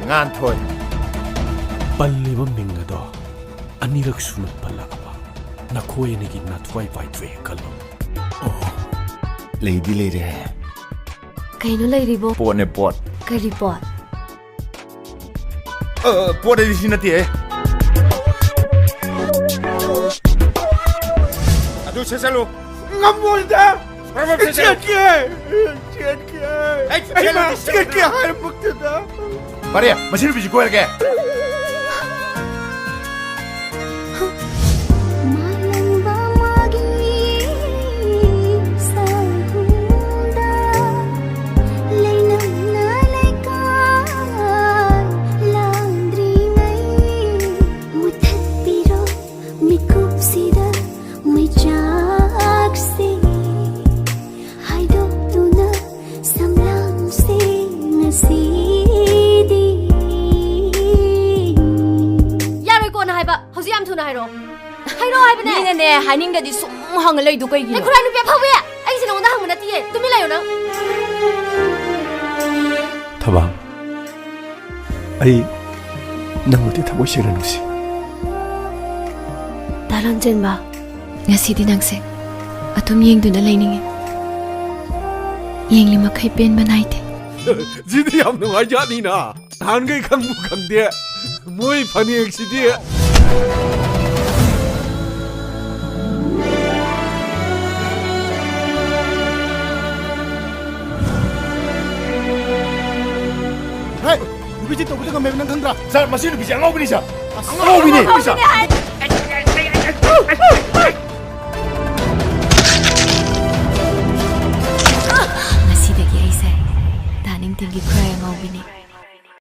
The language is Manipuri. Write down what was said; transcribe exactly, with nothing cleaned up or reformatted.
ꯉꯥꯟꯊꯣꯏ꯫ ꯄꯜꯂꯤꯕ ꯃꯤꯡ ꯑꯗꯣ ꯑꯅꯤꯔꯛ ꯁꯨꯅ ꯄꯜꯂꯛꯑꯕ ꯅꯈꯣꯏ ꯑꯅꯤꯒꯤ ꯅꯥꯊ꯭ꯋꯥꯏ ꯄꯥꯏꯊꯣꯛꯑꯦ ꯈꯜꯂꯣ꯫ ꯑꯣ, ꯂꯩꯗꯤ ꯂꯩꯔꯦ꯫ ꯀꯩꯅꯣ ꯂꯩꯔꯤꯕꯣ? ꯄꯣꯠꯅꯦ, ꯄꯣꯠ꯫ ꯀꯔꯤ ꯄꯣꯠ? ꯑ, ꯄꯣꯠ ꯍꯥꯏꯗꯤ ꯁꯤ ꯅꯠꯇꯦꯍꯦ꯫ ꯑꯗꯨ ꯁꯦꯠꯆꯜꯂꯨ꯫ ꯉꯝꯃꯣꯏꯗ꯫ ꯐꯔꯦ, ꯐꯔꯦ, ꯁꯦꯠꯆꯜꯂꯨ꯫ ꯆꯦꯟꯒꯦ꯫ ꯆꯦꯟꯒꯦ꯫ ꯑꯩ ꯆꯦꯜꯂꯨ, ꯑꯩꯃ ꯆꯦꯜꯂꯨ꯫ ꯆꯦꯟꯒꯦ ꯍꯥꯏꯔꯃꯛꯇꯗ꯫ ꯐꯔꯦ, ꯃꯁꯤ ꯅꯨꯄꯤꯁꯤ ꯀꯣꯏꯔꯒꯦ꯫ ꯃꯥꯂꯪꯕ ꯃꯥꯒꯤ ꯁꯛꯍꯨꯝꯗ ꯂꯩꯅꯝꯅ ꯂꯩꯀꯥꯏ ꯂꯥꯡꯗ꯭ꯔꯤꯉꯩ ꯃꯨꯊꯠꯄꯤꯔꯣ ꯃꯤꯀꯨꯞꯁꯤꯗ ꯃꯩꯆꯥꯛꯁꯦ꯫ ꯍꯥꯏꯗꯣꯛꯇꯨꯅ ꯁꯝꯂꯥꯡꯁꯦ ꯉꯁꯤꯗꯤ꯫ ꯌꯥꯔꯣꯏ, ꯀꯣꯟꯅ ꯍꯥꯏꯕ꯫ ꯍꯧꯖꯤꯛ ꯌꯥꯝ ꯊꯨꯅ ꯍꯥꯏꯔꯛꯑꯣ꯫ ꯍꯥꯏꯔꯛꯑꯣ ꯍꯥꯏꯕꯅꯦ꯫ ꯃꯤꯅꯅꯦ, ꯍꯥꯏꯅꯤꯡꯗ꯭ꯔꯗꯤ ꯁꯨꯝ ꯍꯪꯉ ꯂꯩꯗꯣ ꯀꯩꯒꯤꯅꯣ? ꯑꯩ ꯈꯨꯔꯥꯏ ꯅꯨꯄꯤ ꯑꯐꯥꯎꯕꯤ! ꯑꯩꯁꯦ ꯅꯉꯣꯟꯗ ꯍꯪꯕ ꯅꯠꯇꯤꯌꯦ꯫ ꯇꯨꯃꯤꯟ ꯂꯩꯌꯣ ꯅꯪ꯫ ꯊꯕꯥꯡ, ꯑꯩ ꯅꯪꯕꯨꯗꯤ ꯊꯃꯣꯏ ꯁꯦꯡꯅ ꯅꯨꯡꯁꯤ꯫ ꯗꯥ ꯂꯣꯟꯆꯦꯟꯕ, ꯉꯁꯤꯗꯤ ꯅꯪꯁꯦ ꯑꯗꯨꯝ ꯌꯦꯡꯗꯨꯅ ꯂꯩꯅꯤꯡꯉꯤ꯫ ꯌꯦꯡꯂꯤ ꯃꯈꯩ ꯄꯦꯟꯕ ꯅꯥꯏꯗꯦ꯫ ꯁꯤꯗꯤ ꯌꯥꯝ ꯅꯨꯡꯉꯥꯏꯖꯥꯠꯅꯤꯅ꯫ ꯅꯍꯥꯟꯈꯩ ꯈꯪꯕꯨ ꯈꯪꯗꯦ꯫ ꯃꯣꯏ ꯐꯅꯦꯛꯁꯤꯗꯤ꯫ ꯍꯦ, ꯅꯨꯄꯤꯁꯤ ꯇꯧꯕꯗ ꯉꯝꯃꯦꯕ ꯅꯪ ꯈꯪꯗ꯭ꯔꯥ? ꯁꯥꯔ, ꯃꯁꯤ ꯅꯨꯄꯤꯁꯤ ꯑꯉꯥꯎꯕꯤꯅꯤ, ꯁꯥꯔ꯫ ꯑꯁ, ꯑꯉꯥꯎꯕꯤꯅꯤ, ꯑꯉꯥꯎꯕꯤꯅꯤ, ꯁꯥꯔ꯫ ꯉꯁꯤꯗꯒꯤ ꯑꯩꯁꯦ ꯗꯥ ꯅꯤꯡꯊꯦꯝꯒꯤ ꯈꯨꯔꯥꯏ ꯑꯉꯥꯎꯕꯤꯅꯤ꯫